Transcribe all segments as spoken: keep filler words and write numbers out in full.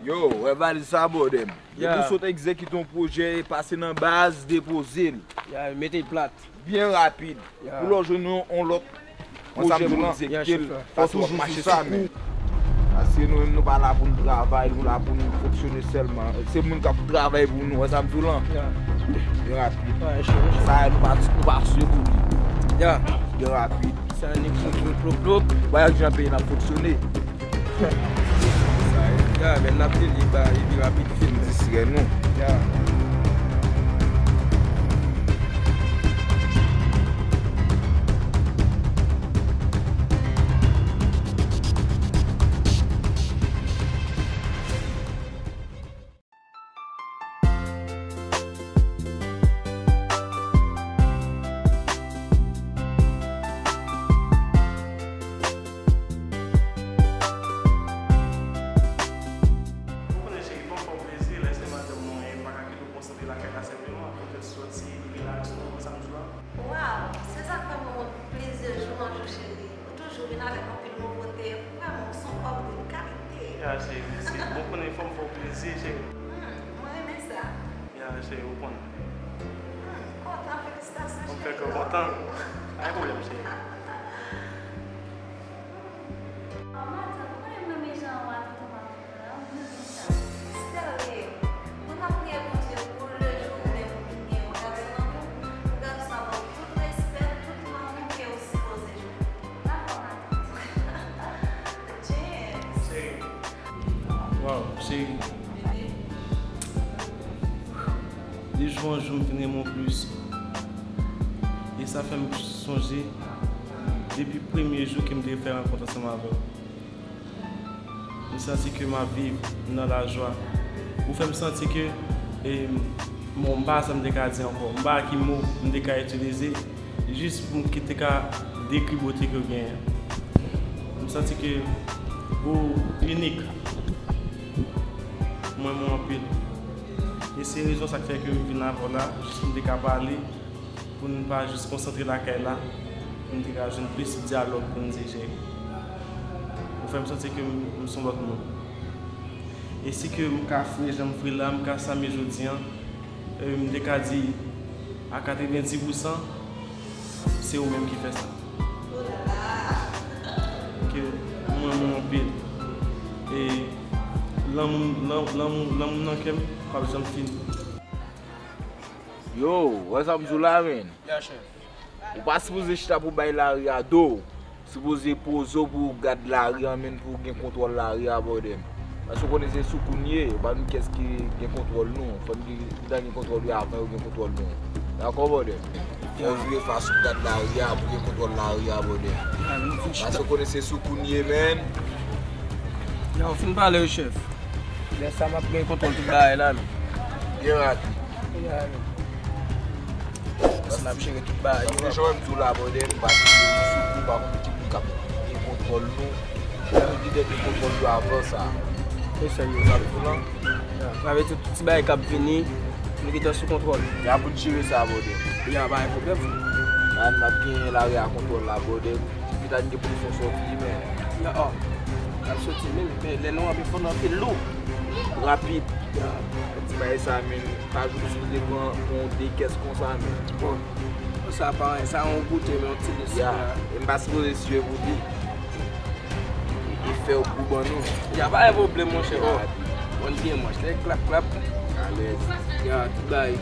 Yo, wè valiz sa, brother m. Depi w sot egzekite yon pwojè, pase nan baz, depoze l. Ya, mete l plat. Byen rapid. Ya. Pou lè w jwenn yon, yon lòt pwojè pou egzekite l, fò w toujou sou sa, men. Paske nou menm, nou pa la pou n travay, nou la pou n fonksyone sèlman. Se moun k ap travay pou nou, wè sa m di w lan? Ya. Byen rapid. Sa, nou pa, nou pa sou pou li. Ya. Byen rapid. Sa, ni plop, plop, plop, plop. Bagay jan peyi n ap fonksyone. Sa ye. Ya, men n ap di li ba, li pi rapid. Fin distrè nou. Ya. Ou konnen cheri, fò m fè w plezi, lè se madanm mwen, e m pa ka kite w konsantre lakay la senpleman, pou w sòti, rilaks, ou konprann sa m di w la? Waw, se sa k fè mwen wont plezi jou an jou, cheri. Ou toujou vin avèk anpil nouvote. Vrèman, ou se yon òm de kalite. Ya, cheri, mèsi. Bon, konnen fò m fè w plezi, cheri. Hmm, mwen renmen sa. Ya, cheri, ou konnen. Hmm, m kontan, felisitasyon, cheri. Ou fè kè w kontan. Pa gen pwoblèm, cheri. Madanm, ou konnen m renmen jan w a tonton m ap viv la, m renmen sa. Sterling, mwen ap priye Bondye pou lè jou ou menm ou vin gen yon gason nan men w, pou gason sa ba w tout respè, tout lanmou ke ou sipoze jwenn. Dakò, matant? James. Cheri. Waw, cheri. Bebe. De jou an jou, m vin renmen w plis. E sa fè m sonje depi premye jou ke m te fè rankont ansanm avè w. M santi ke m ap viv nan lajwa. Ou fè m santi ke, e, bon, m pa wè sa m te ka di ankò. M pa wè ki mo m te ka itilize jis pou m ki te ka dekri bote ke w genyen. M santi ke ou inik. M renmen w anpil. E se rezon sa k fè ke m vin avè w la, jis pou m te ka pale. Pou n pa jis konsantre lakay la, pou n te ka jwenn plis dyalòg pou n di, cheri. Ou fè m santi ke m, m se yon lòt moun. E si ke m ka fre jan m fre la, m ka sa m ye jodi an, e m te ka di a katrevenndis pousan, se ou menm ki fè sa. Ke m renmen w anpil. E lanmou, lan-, lanmou, lanmou nan kè m p ap janm fini. Yo, wè sa m di w la, menn? Ya, chèf. Ou pa sipoze chita pou bay lari a do. Sipoze poze w pou w gad lari a, menn, pou w gen kontwòl lari a, brother m. Paske w konnen se sou kou n ye, ou pa menm kiyès ki gen kontwòl nou. Fò n gen, gentan gen kontwòl yo avan yo gen kontwòl nou. Dakò, brother m? Fò w vire fas ou gad lari a, pou w gen kontwòl lari a, brother m. Paske w konnen se sou kou n ye, menn. Ya, ou fin pale wi, chèf. Lè sa m ap gen kontwòl tout bagay la, menn. Byen rapid. Ya, menn. Paske n ap jere tout bagay yo. Paske jan m di w la, brother m, m pa sou kou, pa konn ki moun k ap gen kontwòl nou. Gen lidè gen kontwòl yo avan sa. E sa yo. Sa m di w lan. Ya, sa vle di tout ti bagay k ap vini, nou gentan sou kontwòl. Ya, pou n jere sa, brother m. Ya, pa gen pwoblèm. An, n ap gen lari a kontwòl la, brother m. Ti pita n gen pou n fè sòti, men. Ya, o. N ap sòti, men, men lè nou anpe fò, nou anpe lou. Rapid. Ya. Ti bagay sa, men, pa jou sipoze pran yon de kès konsa, men. Bon. Sa pa anyen, sa yon goute, men yon ti lès. Ya, e m pa sipoze siye pou di. E fè w gou ban nou. Ya, pa gen pwoblèm, monchè. O, bon, byen, monchè. Klap, klap. Alèz. Ya, tout bagay.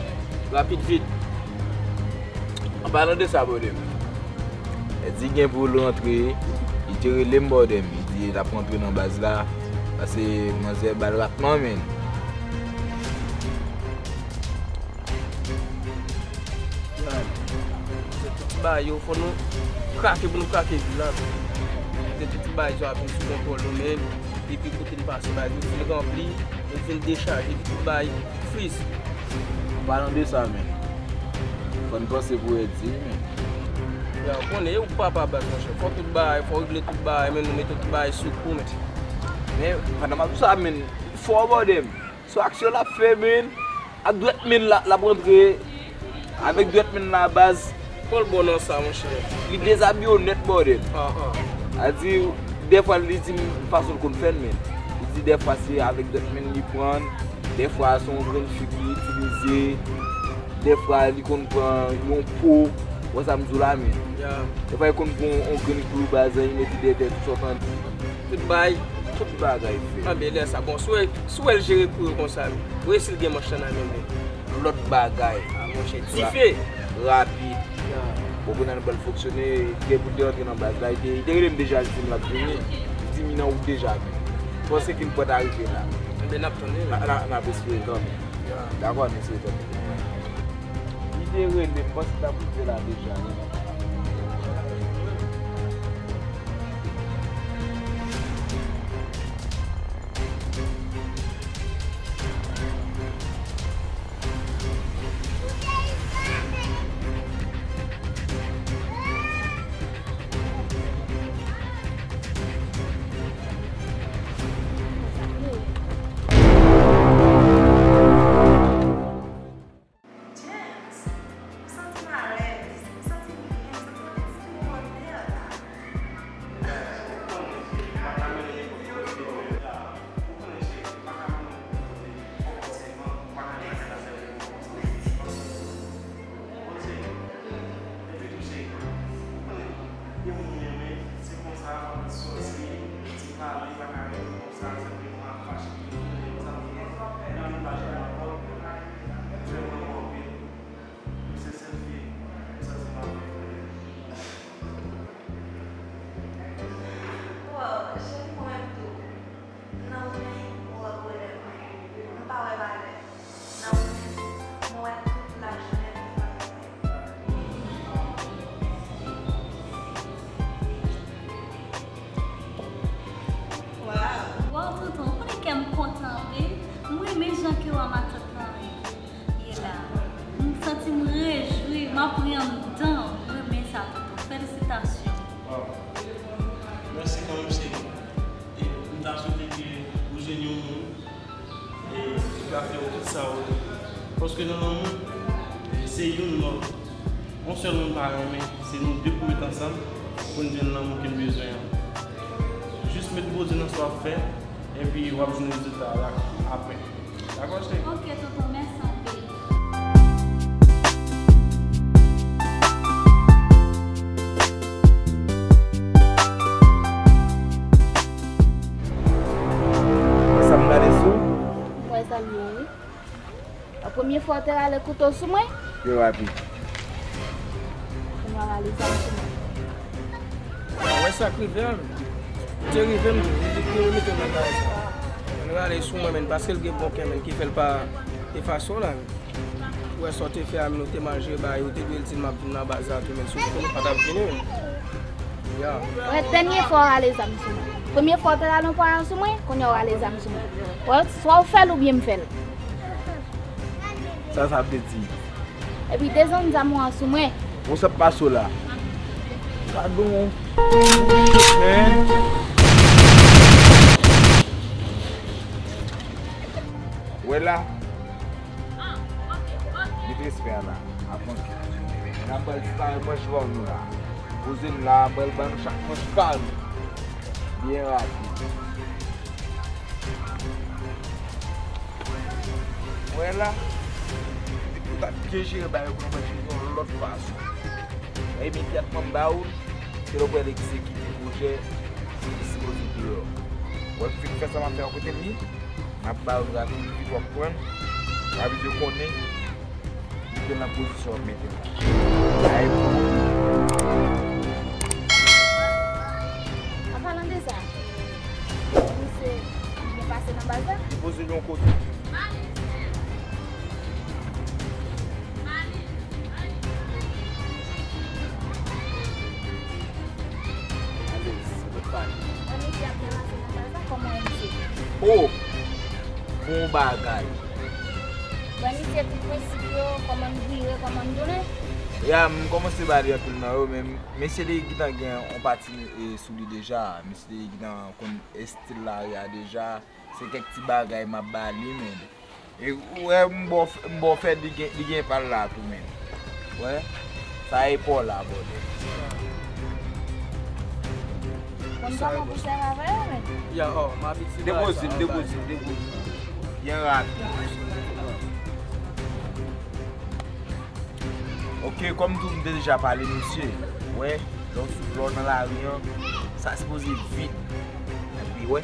Rapid, vit. An palan de sa, brother m, Eddy gen pou l rantre. Li te rele m, brother m. Li di l ap rantre nan baz la. Paske manzè ba l ratman, menn. Ya, se tout ti bagay yo, fò nou krake pou nou krake vil la. Se tout ti bagay yo ap vin sou kontwòl nou, men depi kote n pase, bagay yo fin ranpli, yo fin dechaje, tout bagay friz. An palan de sa, menn, fò n panse pou Eddy, menn. Ya, ou konnen, e ou k papa baz, monchè. Fò tout bagay, fò w regle tout bagay, men nou mete tout bagay sou kou, men. Men, pandan m ap di w sa, menn, fò, brother m. Se aksyon l ap fè, menn. Ak dwèt, menn, la, l ap rantre. Avèk dwèt, menn, la baz. Pran l bon nan sa, monchè. Li dezabiye w nèt, brother. Ah, ah. A di, dèfwa, li di m fason l konn fè l, menn. Li Dèfwa se avèk dòt men li pran, dèfwa se yon grenn fig li itilize, dèfwa li konn pran yon po, wè sa m di w la, men. Dèfwa li konn pran yon grenn klou baz la, li mete dèyè tèt ou, sa w tande. Tout bay. Tout bagay fè. Anben, lè sa, bon, si w wè, si w wè l jere kou yo konsa, wi, si l gen manch lan nan men li. Lòt bagay. A, monchè, dife. Rapid. Bon, kounye a nou pral fonksyone, li gen pou l te rantre nan baz la, li te, li te rele m deja, li di m l ap vini. Li di m li nan wout deja, men. Panse ke l pral rive la. Enben, n ap tann li. N a, n a, n ap espere kanmenm. Dakò, n espere kanmenm. Li te rele m, panse l t ap rive la deja, wi. James, m santi m alèz, m santi m byen, m santi m gen ti mouvman dèyè la. Wow, cheri, mwen menm tou. Nan ou menm, ou wè bonè mwen. M pa wè malè. Nan ou menm, mwen wè tout lajounen pou mwen. Wow. Wow, tonton, ou konnen kè m kontan anpil. M renmen jan ke w a matant lan ye la. M santi m rejwi, m ap ri anndan. M renmen sa, tonton. Felisitasyon. Wow. Mèsi kanmenm, cheri. E m ta swete ke ou jwenn yon moun, e, ki ka fè ou tout sa ou vle. Paske nan lanmou, e, se youn lòt. Yon sèl moun pa renmen, se nou de pou met ansanm pou n jwenn lanmou ke n bezwen an. Jis met Bondye nan sa w ap fè, epi w ap jwenn rezilta a la apre. Dakò, cheri? Ok, tonton, mèsi anpil. Wè sa m gade sou? Wè sa m ye, wi. A premye fwa w te rale kouto sou mwen? Yo rapid. Kounye a w rale zam sou mwen. Wè sa k rive a, wi. Te rive m tou, li te mete m nan bagay sa. L rale sou mwen, men, paske l gen bon kè, men, ki fè l pa efase w la, men. Ou wè sa w te fè a, men, ou te mal jere bagay, ou te dwe di l m ap vin nan baz la tou, men, si w te konnen ou pa t ap vini, men. Ya. Wè, dènye fwa w rale zam sou mwen. Premye fwa w te rale yon pwayon sou mwen, kounye a w rale zam sou mwen. Wè, swa w fè l oubyen m fè l. Sa sa vle di? Epi desann zam ou an sou mwen. Bon, sa k pase w la? Gadon. Men. Wè la. Met respè a la. Avan ke n ap pral disparèt manch van nou la. Poze n la, m pral ba nou chak manch pa nou. Byen rapid. Wè la, depi w ta byen jere bagay yo, pou nou manje yon lòt fason. Imedyatman m ba ou l, se lè w pral egzekite pwojè ki sipoze deyò. Wè, fè sa m ap fè a kote m ye, m ap ba ou l rapid, vit w ap pran l, w ap vin konnen. Mete l nan pozisyon w ap mete l la. Ay, bon. An palan de sa, misye byen pase nan baz la? Li poze l yon kote. Alèz, se pa l. An misye ap byen pase nan baz la, kòman w ye misye? O! Bon bagay. Wè misye tout prensip yo, kòman n vire, kòman n tounen. Ya, m kòmanse ba li anpil nan yo, men mesye li gentan gen yon pati, e, sou li deja. Mesye li gentan konn estil lari a deja. Se kèk ti bagay m ap ba li, men. E, ou wè, m ba w, m ba w fè, li gen, li gen pa l la tou, men. Wè, sa e pa w la, bòdè. M kòmanse sèvi avè yo, men. Ya, oh, m abitye bagay sa, depoze l, depoze l, depoze l. Byen rapid. Ok, kòm tou m te deja pale, mesye. Wè, lè w, lè w nan lari an, sa sipoze vid. Epi, wè,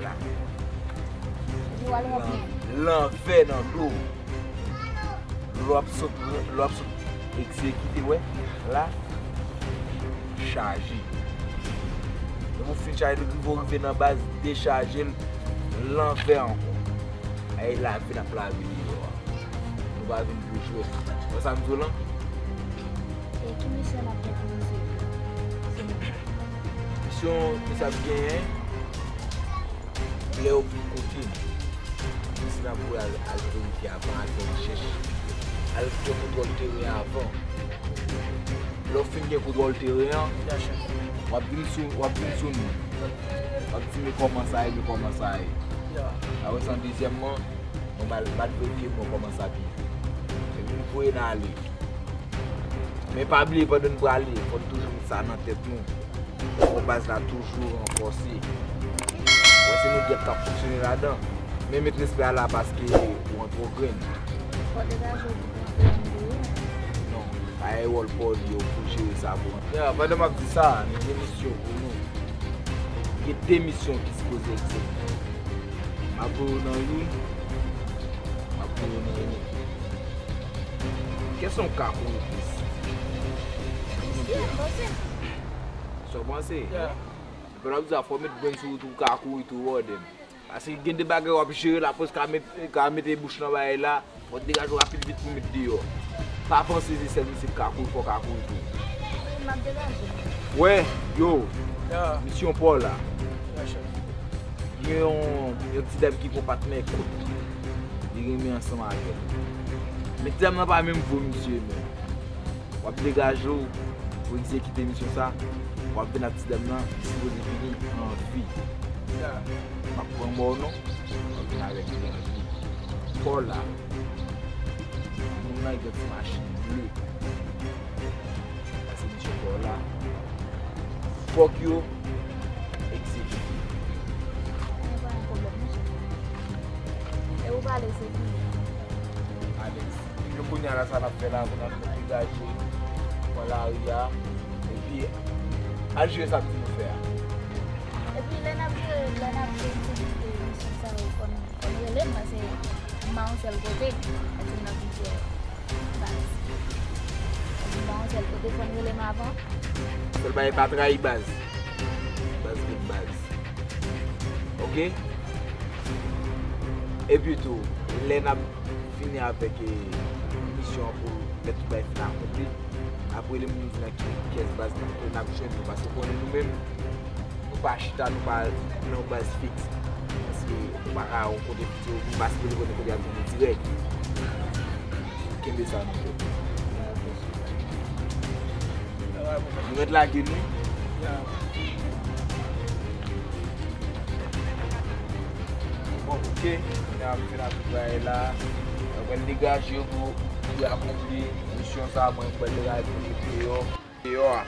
la. Epi w al rempli. Lanvè nan do. Lè w ap sot, lè w ap sot egzekite, wè, la, chaje. Lè w fin chaje, lè w rive nan baz, dechaje l lanvè ankò. Ay lave n ap lave deyò a. Nou pa vin pou jwèt. Wè sa m di w lan? E ki misyon n ap gen pou misye? Misyon ke sa ap genyen, lè yo vin kote m, misye n ap voye al, al verifye avan, al fè rechèch, al fè kontwòl teren avan. Lè w fin gen kontwòl teren an, w ap vin sou, w ap vin sou nou. W ap di, "Men kòman sa ye, men kòman sa ye." Apre sa, dezyèmman, mwen m al, m al verifye mwen kòman sa ap ye. Epi m voye n ale. Men pa bliye, pandan n prale, fò n toujou met sa nan tèt nou. Fò baz la toujou ranfòse. Wè, se nou dwèt k ap fonksyone ladan. Men met respè a la paske ou antre w grenn. Fò degaje w pou pran pran deyò. Non, pa e wòl pa w li yo pou jere sa pou. Ya, pandan m ap di sa, nou gen misyon pou nou. Gen de misyon ki sipoze egzekite. M ap voye w nan youn, m ap voye w nan youn. Kiyès ou ka kouri plis? Misye, m panse. Sa w panse? Yeah. Epi w ap di sa, fò w met grenn sou wout ou ka kouri tou, brother. Paske gen de bagay w ap jere, lapolis ka met, ka mete bouch nan bagay la, fò w degaje w rapid vit pou w met deyò. Pa panse se sèl misye k ka kouri, fò w ka kouri tou. M ap degaje. Wè, yo, yeah, misyon pa w la. Yeah, chef. Gen yon, yon ti dam ki gon patnè kout. Li renmen ansanm avè l. Men ti dam nan pa menm vo misye menm. W ap degaje w pou egzekite misyon sa. W ap vin ak ti dam nan, li sipoze vini an vi. Yeah. M ap pran mò w non. W ap vin avèk li an vi. Kò la. Moun nan gen ti machin ble. Sa se misyon pa w la. Fòk yo egzekite. Mwen pa gen pwoblèm, non, chèf. E ou pale, se fini. Alèz. Epi kounye a la, sa n ap fè la, pou n ap degaje, pran lari a, epi al jere sa m di nou fè a. Epi lè n ap jere, lè n ap egzekite misyon sa yo, fò n, fò n rele m, paske m pa yon sèl kote, epi n ap plizyè. Baz. Mwen pa yon sèl kote, fò n rele m avan. Sèl bagay, pa trayi baz. Baz ret baz. Oke? Epi tou, lè n ap fini avèk, eh, misyon an, pou lè tout bagay fin akonpli, n ap rele m, nou di nan ki kès baz n ap, n ap jwenn nou, paske konnen nou menm, nou pa chita, nou pa nan yon baz fiks. Paske nou pa ka yon kote fikse, nou pa sipoze konnen kote y ap vini dirèk. Kenbe sa nan tèt nou. Nou mèt lage nou. Bon, oke. Kounye a m fin ak tout bagay la. Mwen pral degaje yo pou, pou akonpli misyon sa. Mwen pral degaje yo deyò. Deyò a.